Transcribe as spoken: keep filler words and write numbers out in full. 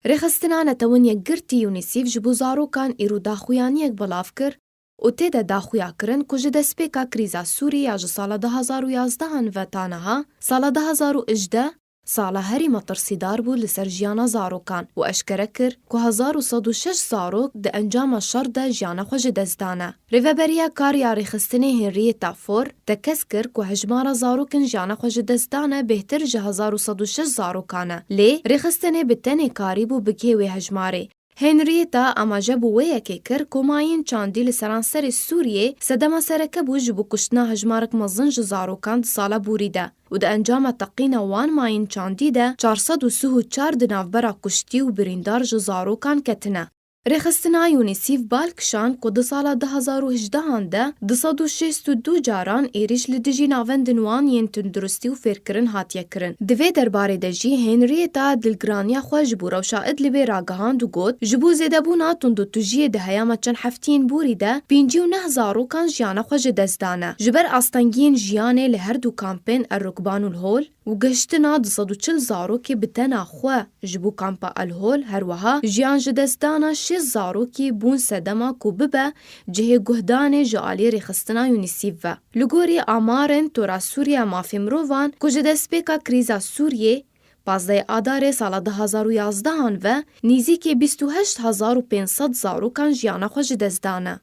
Rêxistina Netewên Yekgirtî UNICEF ji bo zarokan îro daxuyaniyek belav kir û tê de daxuya kirin ku ji destpêka krîza Sûrî ya ji sala du hazar û yazdehan ve ta niha, sala du hazar û hejdeh sala herî metirsîdar bû li ser jiyana zarokan û eşkere kir ku hezar û sed û şeş zarok di encama şer de jiyana xwe ji dest dane. Rêveberiya Kar ya Rêxistinê Henrietta Fore tekez kir ku hejmara zarokên jiyana xwe ji dest dane bêhtir ji hezar û sed û şeş zarokan e, lê rêxistinê bi tenê karîbû bigihê wê hejmarê. Henrietta amaje bi wê yekê kir ku mayîn çandî li seranserê Sûriyê sedema sereke bû ji bo kuştina hejmarek mezin ji zarokan di sala borî de û di encama teqîna wan mayîn çandî de çar sed û sî û çar di navbera kuştî û birîndar ji zarokan ketine. Rêxistina UNICEF bal kişand ku di sala du hazar û hejdehan de du sed û şêst û du caran êrîş li dijî navendên wan yên tunduristî û fêrkirin hatiye kirin. Di vê derbarê de jî Henrietta dilgiraniya xwe ji bo rewşa Idlibê ragihand û got, ji bo zêdebûna tundûtûjiyê di heyama çend heftiyên borî de pêncî û neh zarokan jiyana xwe ji dest dane. Ji ber astengiyên jiyanê li her du kampên El Rukban û Hol, û gihiştina du sed û çil zarokê bi tena xwe ji bo kampa El Hol, her wiha jiyan ji destdana şêst zarokî bûn sedema ku bibe cihê guhdanê ji alî rêxistina UNICEF ve. Li gorî amarên Tora Sûriya Mafê Mirovan ku ji destpêka krîza Sûriyê, pazdehê Adarê sala du hazar û yazdehan ve, nîzîkî bîst û heşt hezar û pênc sed zarokan jiyana xwe ji dest dane.